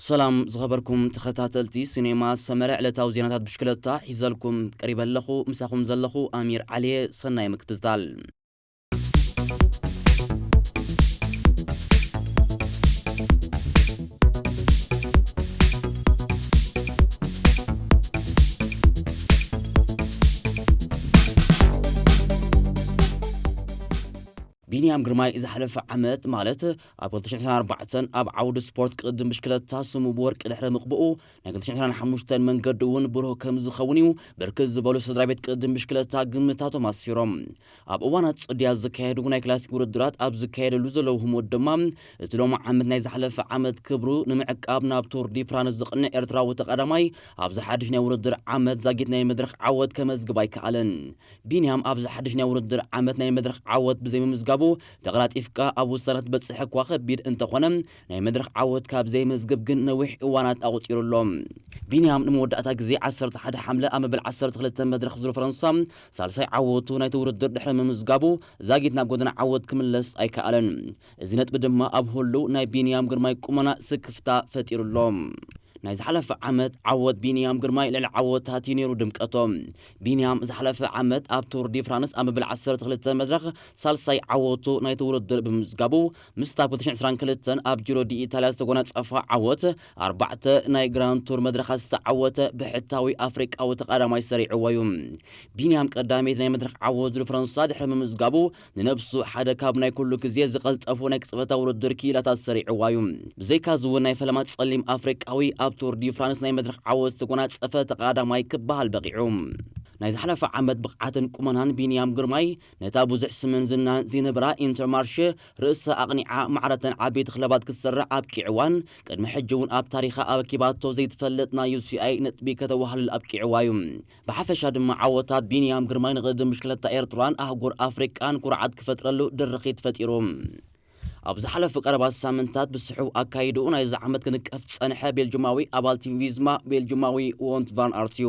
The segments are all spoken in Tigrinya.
ሰላም ዝኸበርኩም ተኸታተልቲ ሲኔማ ሰመረ፣ ዕለታዊ ዜናታት ብሽክለታ ሒዘልኩም ቀሪበ ኣለኹ። ምሳኹም ዘለኹ ኣሚር ዓሊየ። ሰናይ ምክትታል። ቢንያም ግርማይ ዝሓለፈ ዓመት፣ ማለት ኣብ ክልተ ሽሕን ዕስራን ኣርባዕተን፣ ኣብ ዓውዲ ስፖርት ቅድድም ብሽክለታ ስሙ ብወርቂ ድሕሪ ምቕብኡ፣ ናይ ክልተ ሽሕን ዕስራን ሓሙሽተን መንገዲ እውን ብሩህ ከም ዝኸውን እዩ ብርክት ዝበሉ ስድራ ቤት ቅድድም ብሽክለታ ግምታቶም ኣስፊሮም። ኣብ እዋናት ጽድያ ዝካየዱ ናይ ክላሲክ ውድድራት ኣብ ዝካየደሉ ዘለዉ ህሞት ድማ፣ እቲ ሎሚ ዓመት ናይ ዝሓለፈ ዓመት ክብሩ ንምዕቃብ ናብ ቱር ዲ ፍራንስ ዝቕንዕ ኤርትራዊ ተቐዳማይ፣ ኣብዚ ሓድሽ ናይ ውድድር ዓመት ዛጊት ናይ መድረኽ ዓወት ከመዝግብ ኣይከኣለን። ቢንያም ኣብዚ ሓድሽ ናይ ውድድር ዓመት ናይ መድረኽ ዓወት ብዘይምምዝጋቡ፣ ተቐላጢፍካ ኣብ ውሳነ ክትበጽሕ እኳ ከቢድ እንተኾነ፣ ናይ መድረኽ ዓወት ካብ ዘይምዝግብ ግን ነዊሕ እዋናት ኣቑጺሩ ኣሎ። ቢንያም ንመወዳእታ ግዜ ዓሰርተ ሓደ ሓምለ ኣብ መበል ዓሰርተ ክልተ መድረኽ ዙር ፈረንሳ ሳልሳይ ዓወቱ ናይቲ ውድድር ድሕሪ ምምዝጋቡ፣ ዛጊት ናብ ጎደና ዓወት ክምለስ ኣይከኣለን። እዚ ነጥቢ ድማ ኣብ ህሉው ናይ ቢንያም ግርማይ ቁመና ስክፍታ ፈጢሩ ኣሎ። ናይ ዝሓለፈ ዓመት ዓወት ቢንያም ግርማይ ልዕሊ ዓወታት እዩ ነይሩ ድምቀቶ። ቢንያም ዝሓለፈ ዓመት ኣብ ቱር ዲ ፍራንስ ኣብ መበል ዓሰርተ ክልተ መድረኽ ሳልሳይ ዓወቱ ናይቲ ውድድር ብምምዝጋቡ፣ ምስታ ኣብ ክልተ ሽሕን ዕስራን ክልተን ኣብ ጂሮ ዲ ኢታልያ ዝተጎናጸፋ ዓወት፣ ኣርባዕተ ናይ ግራንድ ቱር መድረኻት ዝተዓወተ ብሕታዊ ኣፍሪቃዊ ተቐዳማይ ሰሪዕዎ እዩ። ቢንያም ቀዳመይቲ ናይ መድረኽ ዓወት ዙር ፈረንሳ ድሕሪ ምምዝጋቡ፣ ንነብሱ ሓደ ካብ ናይ ኩሉ ግዜ ዝቐልጠፉ ናይ ቅጽበታዊ ውድድር ክኢላታት ሰሪዕዋ እዩ። ብዘይካዚ እውን ናይ ፈለማ ጸሊም ኣፍሪቃዊ ኣብ ቱር ዲ ፍራንስ ናይ መድረኽ ዓወት ዝተጎናጸፈ ተቐዳማይ ክበሃል በቒዑ። ናይ ዝሓለፈ ዓመት ብቕዓትን ቁመናን ቢንያም ግርማይ፣ ነታ ብዙሕ ስምን ዝናን ዝነበራ ኢንተርማርሽ ርእሳ ኣቕኒዓ ማዕረተን ዓበይቲ ክለባት ክትሰርዕ ኣብቂዕዋን፣ ቅድሚ ሕጂ እውን ኣብ ታሪኻ ኣበኪባቶ ዘይትፈልጥ ናይ ዩ ሲ ኣይ ነጥቢ ከተዋህልል ኣብቂዕዋ እዩ። ብሓፈሻ ድማ ዓወታት ቢንያም ግርማይ ንቅድድም ብሽክለታ ኤርትራን ኣህጉር ኣፍሪቃን ኩርዓት ክፈጥረሉ ድርኺት ፈጢሩ። ኣብ ዝሓለፉ ቀረባ ሳምንታት ብስሑው ኣካይድኡ ናይዚ ዓመት ክንቀፍ ዝጸንሐ ቤልጅማዊ ኣባል ቲም ቪዝማ፣ ቤልጅማዊ ዎንት ቫን ኣርት እዩ።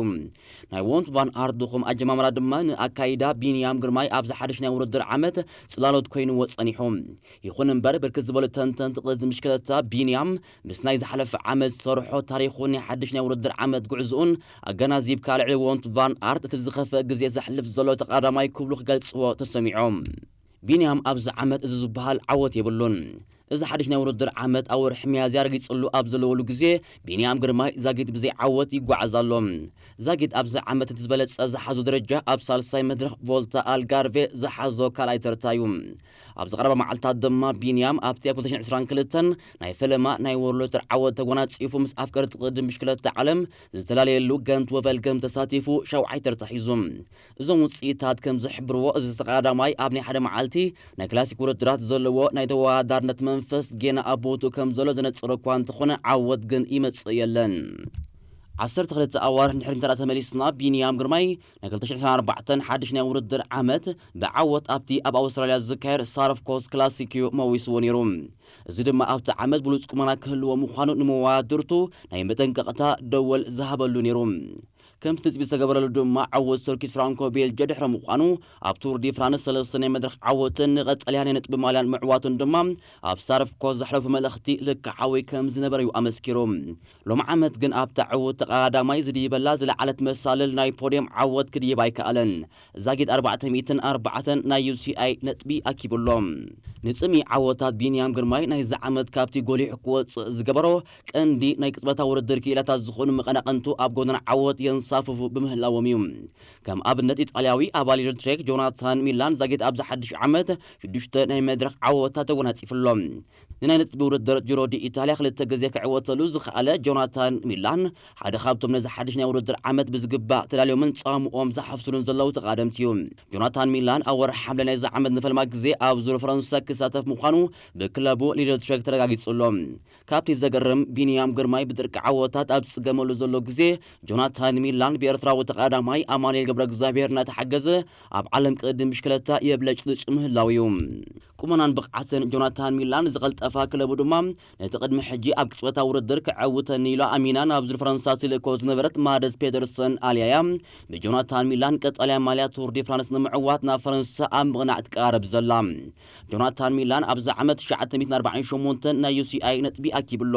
ናይ ዎንት ቫን ኣርት ድኹም ኣጀማምራ ድማ ንኣካይዳ ቢንያም ግርማይ ኣብዚ ሓድሽ ናይ ውድድር ዓመት ጽላሎት ኮይንዎ ጸኒሑ። ይኹን እምበር፣ ብርክት ዝበሉ ተንተንቲ ቅድድም ብሽክለታ ቢንያም ምስ ናይ ዝሓለፈ ዓመት ዝሰርሖ ታሪኹን ናይ ሓድሽ ናይ ውድድር ዓመት ጉዕዝኡን ኣገናዚብካ፣ ልዕሊ ዎንት ቫን ኣርት እቲ ዝኸፍአ ግዜ ዘሕልፍ ዘሎ ተቐዳማይ ክብሉ ክገልጽዎ ተሰሚዖም። ቢንያም ኣብዚ ዓመት እዚ ዝበሃል ዓወት የብሉን። እዚ ሓድሽ ናይ ውድድር ዓመት ኣብ ወርሒ ሚያዝያ ረጊጽሉ ኣብ ዘለወሉ ግዜ፣ ቢንያም ግርማይ ዛጊት ብዘይ ዓወት ይጓዓዝ ኣሎ። ዛጊት ኣብዚ ዓመት እቲ ዝበለጸ ዝሓዞ ደረጃ ኣብ ሳልሳይ መድረኽ ቮልታ ኣልጋርቬ ዝሓዞ ካልኣይ ተርታ እዩ። ኣብዚ ቀረባ መዓልታት ድማ ቢንያም ኣብቲ ኣብ ክልተ ሽሕን ዕስራን ክልተን ናይ ፈለማ ናይ ወርልድ ቱር ዓወት ተጎናጺፉ ምስ ኣፍቀርቲ ቅድድም ብሽክለታ ዓለም ዝተላለየሉ ገንት ወቨልገም ተሳቲፉ ሻውዓይ ተርታ ሒዙ። እዞም ውጽኢታት ከም ዝሕብርዎ፣ እዚ ተቐዳዳማይ ኣብ ናይ ሓደ መዓልቲ ናይ ክላሲክ ውድድራት ዘለዎ ናይ ተወዳዳርነት መንፈስ ጌና ኣብ ቦትኡ ከም ዘሎ ዘነጸረ እኳ እንተኾነ፣ ዓወት ግን ይመጽእ የለን። ዓሰርተ ክልተ ኣዋርሕ ንድሕሪት እንተ ተመሊስና፣ ቢንያም ግርማይ ናይ ክልተ ሽሕን ዕስራን ኣርባዕተን ሓድሽ ናይ ውድድር ዓመት ብዓወት ኣብቲ ኣብ ኣውስትራልያ ዝካየድ ሳርፍ ኮስት ክላሲክ እዩ መዊስዎ ነይሩ። እዚ ድማ ኣብቲ ዓመት ብሉጽ ቁመና ክህልዎ ምዃኑ ንመዋድርቱ ናይ መጠንቀቕታ ደወል ዝሃበሉ ነይሩ። ከምቲ ትጽቢት ዝተገበረሉ ድማ፣ ዓወት ሰርኪት ፍራንኮ ቤልጅ ድሕሪ ምዃኑ፣ ኣብ ቱር ዲ ፍራንስ ሰለስተ ናይ መድረኽ ዓወትን ንቐጸልያ ናይ ነጥቢ ማልያን ምዕዋቱን ድማ ኣብ ሳርፍ ኮስት ዘሕለፎ መልእኽቲ ልክዓዊ ከም ዝነበረ እዩ ኣመስኪሩ። ሎም ዓመት ግን ኣብታ ዕዉት ተቐዳዳማይ ዝድይበላ ዝለዓለት መሳልል ናይ ፖድየም ዓወት ክድይብ ኣይከኣለን። ዛጊት ኣርባዕተ ሚእትን ኣርባዕተን ናይ ዩ ሲ ኣይ ነጥቢ ኣኪቡ ኣሎ። ንጽምኢ ዓወታት ቢንያም ግርማይ ናይዚ ዓመት ካብቲ ጎሊሑ ክወጽእ ዝገበሮ ቀንዲ ናይ ቅጽበታዊ ውድድር ክኢላታት ዝኾኑ መቐናቕንቱ ኣብ ጎደና ዓወት የንሳፍፉ ብምህላዎም እዩ። ከም ኣብነት፣ ኢጣልያዊ ኣባል ሊድል ትሬክ ጆናታን ሚላን ዛጊት ኣብዚ ሓድሽ ዓመት ሽዱሽተ ናይ መድረኽ ዓወታት ተጎናጺፉ ኣሎ። ንናይ ነጥቢ ውድድር ጂሮ ዲ ኢታልያ ክልተ ግዜ ክዕወተሉ ዝኸኣለ ጆናታን ሚላን፣ ሓደ ካብቶም ነዚ ሓድሽ ናይ ውድድር ዓመት ብዝግባእ ተዳልዮምን ጻምኦም ዝሓፍሱሉን ዘለዉ ተቓደምቲ እዩ። ጆናታን ሚላን ኣብ ወርሒ ሓምለ ናይዚ ዓመት ንፈልማ ግዜ ኣብ ዙር ፈረንሳ ክሳተፍ ምዃኑ ብክለቡ ሊድል ትሬክ ተረጋጊጹ ኣሎ። ካብቲ ዘገርም፣ ቢንያም ግርማይ ብድርቂ ዓወታት ኣብ ዝጽገመሉ ዘሎ ግዜ፣ ጆናታን ሚላን ብኤርትራዊ ተቐዳማይ ኣማኑኤል ገብረ እግዚኣብሔር እናተሓገዘ ኣብ ዓለም ቅድድም ብሽክለታ የብለጭልጭ ምህላው እዩ። ቁመናን ብቕዓትን ጆናታን ሚላን ዝቐልጠፋ ክለቡ ድማ፣ ነቲ ቅድሚ ሕጂ ኣብ ቅጽበታዊ ውድድር ክዕውተኒ ኢሉ ኣሚና ናብ ዙር ፈረንሳ ትልእኮ ዝነበረት ማደስ ፔተርሰን ኣልያያ፣ ብጆናታን ሚላን ቀጠልያ ማልያ ቱር ዲ ፍራንስ ንምዕዋት ናብ ፈረንሳ ኣብ ምቕናዕ ትቀራረብ ዘላ። ጆናታን ሚላን ኣብዚ ዓመት ትሽዓተ ሚእትን ኣርባዓን ሸሞንተን ናይ ዩ ሲ ኣይ ነጥቢ ኣኪቡ ኣሎ።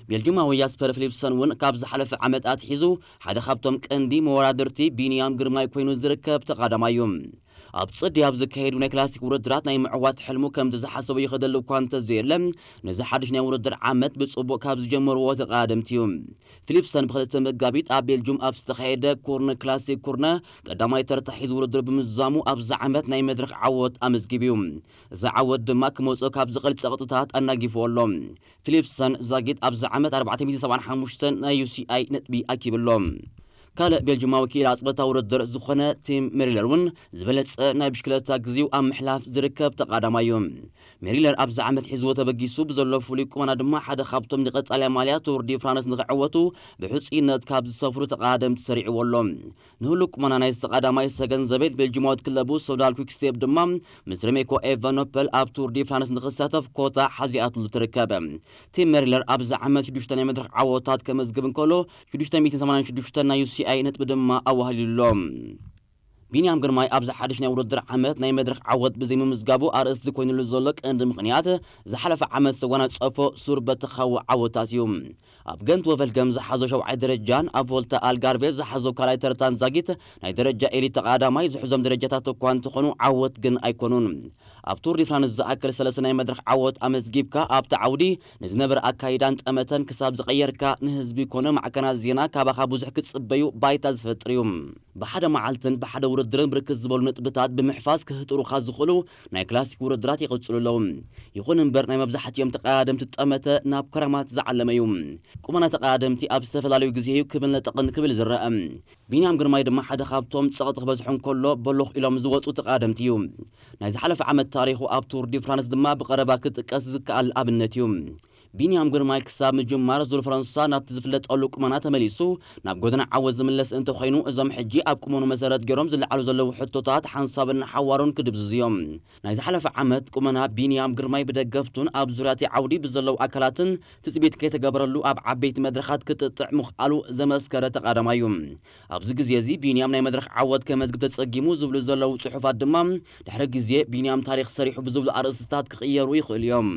ቤልጅማዊ ያስፐር ፊሊፕሰን እውን ካብ ዝሓለፈ ዓመት ኣትሒዙ ሓደ ካብቶም ቀንዲ መወዳድርቲ ቢንያም ግርማይ ኮይኑ ዝርከብ ተቓዳማይ እዩ። ኣብ ጽድያ ኣብ ዝካየዱ ናይ ክላሲክ ውድድራት ናይ ምዕዋት ሕልሙ ከምቲ ዝሓሰቦ ይኸደሉ እኳ እንተዘየለ፣ ነዚ ሓድሽ ናይ ውድድር ዓመት ብጽቡቕ ካብ ዝጀመርዎ ተቓደምቲ እዩ። ፊሊፕሰን ብክልተ መጋቢት ኣብ ቤልጁም ኣብ ዝተኻየደ ኩርን ክላሲክ ኩርነ ቀዳማይ ተርታ ሒዙ ውድድር ብምዝዛሙ ኣብዚ ዓመት ናይ መድረኽ ዓወት ኣመዝጊቡ እዩ። እዚ ዓወት ድማ ክመጾ ካብ ዝኽእል ጸቕጥታት ኣናጊፍዎ ኣሎ። ፊሊፕሰን ዛጊት ኣብዚ ዓመት ኣርባዕተ ሚእቲ ሰብዓን ሓሙሽተን ናይ ዩ ሲ ኣይ ነጥቢ ኣኪቡ ኣሎ። ካልእ ቤልጅማዊ ክኢላ ኣጽበታ ውድድር ዝኾነ ቲም ሜሪለር እውን ዝበለጸ ናይ ብሽክለታ ግዜኡ ኣብ ምሕላፍ ዝርከብ ተቓዳማይ እዩ። ሜሪለር ኣብዚ ዓመት ሒዝዎ ተበጊሱ ብዘሎ ፍሉይ ቁመና ድማ ሓደ ካብቶም ንቐጻልያ ማልያ ቱር ዲ ፍራንስ ንኽዕወቱ ብሕጹይነት ካብ ዝሰፍሩ ተቓደምቲ ሰሪዕዎ ኣሎ። ንህሉው ቁመና ናይዚ ተቓዳማይ ዝተገንዘበት ቤልጅማዊት ክለቡ ሶዳል ኲክስቴፕ ድማ ምስ ሬሜኮ ኤቨኖፐል ኣብ ቱር ዲ ፍራንስ ንኽሳተፍ ኮታ ሓዚኣትሉ ትርከብ። ቲም ሜሪለር ኣብዚ ዓመት ሽዱሽተ ናይ መድረኽ ዓወታት ከመዝግብ እንከሎ ሽዱሽተ ሚእትን ሰማንያን ሽዱሽተን ናይ ዩ ሲ ኣይ ነጥቢ ድማ ኣዋህሊሉ ኣሎ። ቢንያም ግርማይ ኣብዚ ሓድሽ ናይ ውድድር ዓመት ናይ መድረኽ ዓወት ብዘይምምዝጋቡ ኣርእስቲ ኮይኑሉ ዘሎ ቀንዲ ምኽንያት ዝሓለፈ ዓመት ዝተጓናጸፎ ሱር በተኻዊ ዓወታት እዩ። ኣብ ገንት ወቨልገም ዝሓዞ ሸውዓይ ደረጃን ኣብ ቮልታ ኣልጋርቬ ዝሓዞ ካልኣይ ተርታን ዛጊት ናይ ደረጃ ኤሊት ተቓዳማይ ዝሕዞም ደረጃታት እኳ እንተኾኑ ዓወት ግን ኣይኮኑን። ኣብ ቱር ዲ ፍራንስ ዝኣክል ሰለስተ ናይ መድረኽ ዓወት ኣመዝጊብካ ኣብቲ ዓውዲ ንዝነበረ ኣካይዳን ጠመተን ክሳብ ዝቐየርካ ንህዝቢ ኮነ ማዕከናት ዜና ካባኻ ብዙሕ ክጽበዩ ባይታ ዝፈጥር እዩ። ብሓደ መዓልትን ብሓደ ውድድርን ብርክት ዝበሉ ነጥብታት ብምሕፋዝ ክህጥሩኻ ዝኽእሉ ናይ ክላሲክ ውድድራት ይቕጽሉ ኣለዉ። ይኹን እምበር ናይ መብዛሕትኦም ተቐዳደምቲ ጠመተ ናብ ክራማት ዝዓለመ እዩ። ቁመና ተቐዳደምቲ ኣብ ዝተፈላለዩ ግዜ እዩ ክብል ነጠቕን ክብል ዝረአ። ቢንያም ግርማይ ድማ ሓደ ካብቶም ጸቕጢ ክበዝሖ እንከሎ በሎኽ ኢሎም ዝወጹ ተቐዳደምቲ እዩ። ናይ ዝሓለፈ ዓመት ታሪኹ ኣብ ቱር ዲ ፍራንስ ድማ ብቐረባ ክጥቀስ ዝከኣል ኣብነት እዩ። ቢንያም ግርማይ ክሳብ ምጅማር ዙር ፈረንሳ ናብቲ ዝፍለጠሉ ቁመና ተመሊሱ ናብ ጎደና ዓወት ዝምለስ እንተኾይኑ፣ እዞም ሕጂ ኣብ ቁመኑ መሰረት ገይሮም ዝለዓሉ ዘለዉ ሕቶታት ሓንሳብን ሓዋሩን ክድብዝዙ እዮም። ናይ ዝሓለፈ ዓመት ቁመና ቢንያም ግርማይ ብደገፍቱን ኣብ ዙርያ እቲ ዓውዲ ብዘለዉ ኣካላትን ትጽቢት ከይተገበረሉ ኣብ ዓበይቲ መድረኻት ክጥጥዕ ምኽኣሉ ዘመስከረ ተቓዳማይ እዩ። ኣብዚ ግዜ እዚ ቢንያም ናይ መድረኽ ዓወት ከመዝግብ ተጸጊሙ ዝብሉ ዘለዉ ጽሑፋት ድማ ድሕሪ ግዜ ቢንያም ታሪኽ ሰሪሑ ብዝብሉ ኣርእስትታት ክቕየሩ ይኽእሉ እዮም።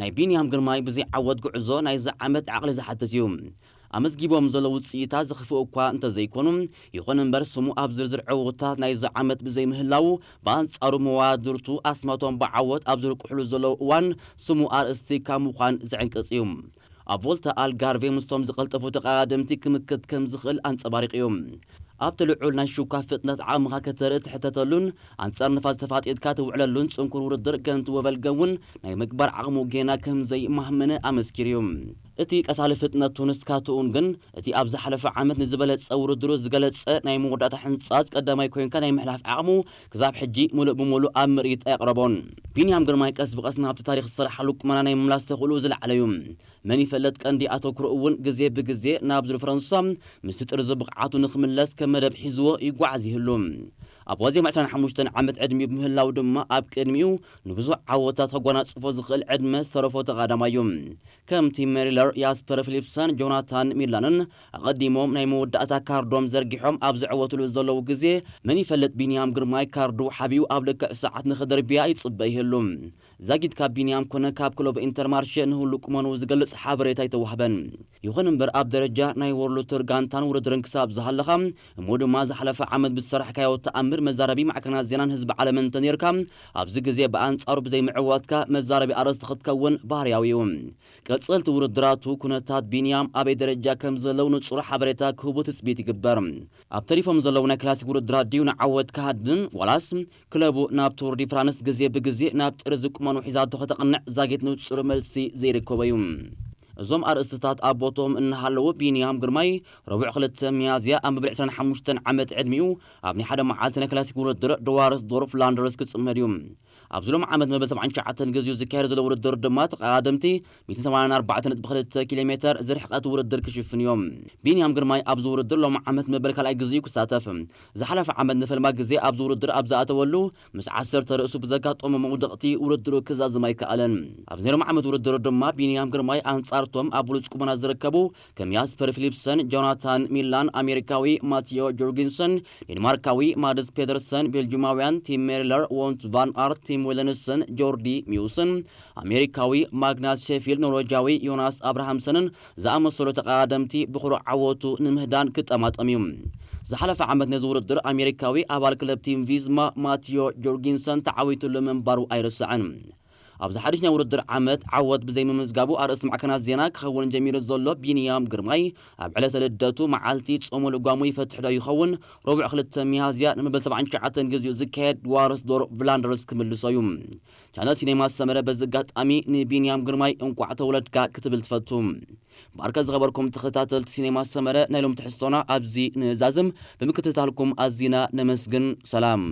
ናይ ቢንያም ግርማይ ብዘይ ዓወት ጉዕዞ ናይዚ ዓመት ዓቕሊ ዝሓትት እዩ። ኣመዝጊቦም ዘለዉ ውጽኢታት ዝኽፍኡ እኳ እንተዘይኮኑ፣ ይኹን እምበር ስሙ ኣብ ዝርዝር ዕውታት ናይዚ ዓመት ብዘይምህላዉ፣ ብኣንጻሩ መዋድርቱ ኣስማቶም ብዓወት ኣብ ዝርቅሕሉ ዘለዉ እዋን ስሙ ኣርእስቲ ካብ ምዃን ዝዕንቅጽ እዩ። ኣብ ቮልታ ኣልጋርቬ ምስቶም ዝቐልጠፉ ተቐዳደምቲ ክምክት ከም ዝኽእል ኣንጸባሪቑ እዩ። ኣብቲ ልዑል ናይ ሹካ ፍጥነት ዓቕምኻ ከተርኢ ትሕተተሉን ኣንጻር ንፋስ ተፋጢጥካ ትውዕለሉን ጽንኩር ውድድር ገንት ወቨልገ እውን ናይ ምግባር ዓቕሙ ጌና ከም ዘይማህመነ ኣመስኪሩ እዩ። እቲ ቀታሊ ፍጥነቱን ስካትኡን ግን እቲ ኣብ ዝሓለፈ ዓመት ንዝበለጸ ውድድሩ ዝገለጸ ናይ መወዳእታ ሕንጻጽ ቀዳማይ ኮይንካ ናይ ምሕላፍ ዓቕሙ ክሳብ ሕጂ ምሉእ ብምሉእ ኣብ ምርኢት ኣየቕረቦን። ቢንያም ግርማይ ቀስ ብቐስ ናብቲ ታሪኽ ዝሰረሓሉ ቁመና ናይ ምምላስ ተኽእልኡ ዝለዓለ እዩ። መን ይፈለጥ ቀንዲ ኣተኩሮኡ እውን ግዜ ብግዜ ናብ ዙር ፈረንሳ ምስቲ ጥርዚ ብቕዓቱ ንኽምለስ ከም መደብ ሒዝዎ ይጓዓዝ ይህሉ። ኣብ ዋዜማ ዕስራን ሓሙሽተን ዓመት ዕድሚኡ ብምህላው ድማ ኣብ ቅድሚኡ ንብዙሕ ዓወታት ከጓናጽፎ ዝኽእል ዕድመ ዝተረፎ ተቓዳማይ እዩ። ከም ቲም ሜሪለር፣ ያስፐር ፊሊፕሰን፣ ጆናታን ሚላንን ኣቐዲሞም ናይ መወዳእታ ካርዶም ዘርጊሖም ኣብ ዝዕወትሉ ዘለዉ ግዜ፣ መን ይፈልጥ ቢንያም ግርማይ ካርዱ ሓቢኡ ኣብ ልክዕ ሰዓት ንኽደርብያ ይጽበ ይህሉ። ዛጊት ካብ ቢንያም ኮነ ካብ ክለብ ኢንተርማርሼ ንህሉ ቁመኑ ዝገልጽ ሓበሬታ ኣይተዋህበን። ይኹን እምበር ኣብ ደረጃ ናይ ወርልድ ቱር ጋንታን ውድድርን ክሳብ ዝሃለኻ እሞ ድማ ዝሓለፈ ዓመት ብዝሰራሕካዮ ተኣምር መዛረቢ ማዕከናት ዜናን ህዝቢ ዓለምን እንተነይርካ ኣብዚ ግዜ ብኣንጻሩ ብዘይምዕዋትካ መዛረቢ ኣርእስቲ ክትከውን ባህርያዊ እዩ። ቀጸልቲ ውድድራቱ ኩነታት ቢንያም ኣበይ ደረጃ ከም ዘለዉ ንጹር ሓበሬታ ክህቡ ትጽቢት ይግበር። ኣብ ተሪፎም ዘለዉ ናይ ክላሲክ ውድድራት ድዩ ንዓወት ክሃድን ዋላስ ክለቡ ናብ ቱር ዲ ፍራንስ ግዜ ብግዜ ናብ ጥርዚ ቁመኑ ሒዛቶ ከተቕንዕ ዛጊት ንጹር መልሲ ዘይርከቦ እዩ። እዞም ኣርእስትታት ኣብ ቦትኦም እናሃለዉ ቢንያም ግርማይ ረቡዕ ክልተ ሚያዝያ ኣብ መበል ዕስራን ሓሙሽተን ዓመት ዕድሚኡ ኣብ ናይ ሓደ መዓልቲ ናይ ክላሲክ ውድድር ድዋርስዶርፍ ላንደርስ ክጽመድ እዩ። ኣብዚ ሎም ዓመት መበል ሰብዓን ትሽዓተን ግዜኡ ዝካየድ ዘሎ ውድድር ድማ ተቐዳደምቲ ሚእትን ሰማንያን ኣርባዕተን ነጥቢ ክልተ ኪሎ ሜተር ዝርሕቀት ውድድር ክሽፍን እዮም። ቢንያም ግርማይ ኣብዚ ውድድር ሎም ዓመት መበል ካልኣይ ግዜኡ ክሳተፍ። ዝሓለፈ ዓመት ንፈልማ ግዜ ኣብዚ ውድድር ኣብ ዝኣተወሉ ምስ ዓሰርተ ርእሱ ብዘጋጠሞ መውደቕቲ ውድድሩ ክዛዝም ኣይከኣለን። ኣብዚ ናይ ሎም ዓመት ውድድር ድማ ቢንያም ግርማይ ኣንጻርቶም ኣብ ብሉጽ ቁመና ዝርከቡ ከም ያስፐር ፊሊፕሰን፣ ጆናታን ሚላን፣ ኣሜሪካዊ ማቲዮ ጆርጊንሰን፣ ዴንማርካዊ ማድስ ፔደርሰን፣ ቤልጂማውያን ቲም ሜሪለር፣ ዎንት ቫን ኣርት፣ ቲም ሞለንስን ጆርዲ ሚውስን፣ ኣሜሪካዊ ማግናስ ሼፊልድ፣ ኖርወጃዊ ዮናስ ኣብርሃምሰንን ዝኣመሰሉ ተቐዳደምቲ ብኹሩዕ ዓወቱ ንምህዳን ክጠማጠም እዩ። ዝሓለፈ ዓመት ነዚ ውድድር ኣሜሪካዊ ኣባል ክለብ ቲም ቪዝማ ማቲዮ ጆርጊንሰን ተዓዊቱሉ ምንባሩ ኣይርሳዕን። ኣብዚ ሓድሽ ናይ ውድድር ዓመት ዓወት ብዘይምምዝጋቡ ኣርእስቲ ማዕከናት ዜና ክኸውን ጀሚሩ ዘሎ ቢንያም ግርማይ ኣብ ዕለተ ልደቱ መዓልቲ ጾሙ ልጓሙ ይፈትሕ ዶ ይኸውን? ረቡዕ ክልተ ሚያዝያ ንመበል ሰብዓን ትሽዓተን ግዜኡ ዝካየድ ዋረስዶር ቭላንደርስ ክምልሶ እዩ። ቻነል ሲኔማ ሰመረ በዚ ኣጋጣሚ ንቢንያም ግርማይ እንቋዕ ተወለድካ ክትብል ትፈቱ። ባርከ ዝኸበርኩም ተኸታተልቲ ሲኔማ ሰመረ ናይ ሎም ትሕዝቶና ኣብዚ ንዛዝም ብምክትታልኩም ኣዚና ነመስግን። ሰላም።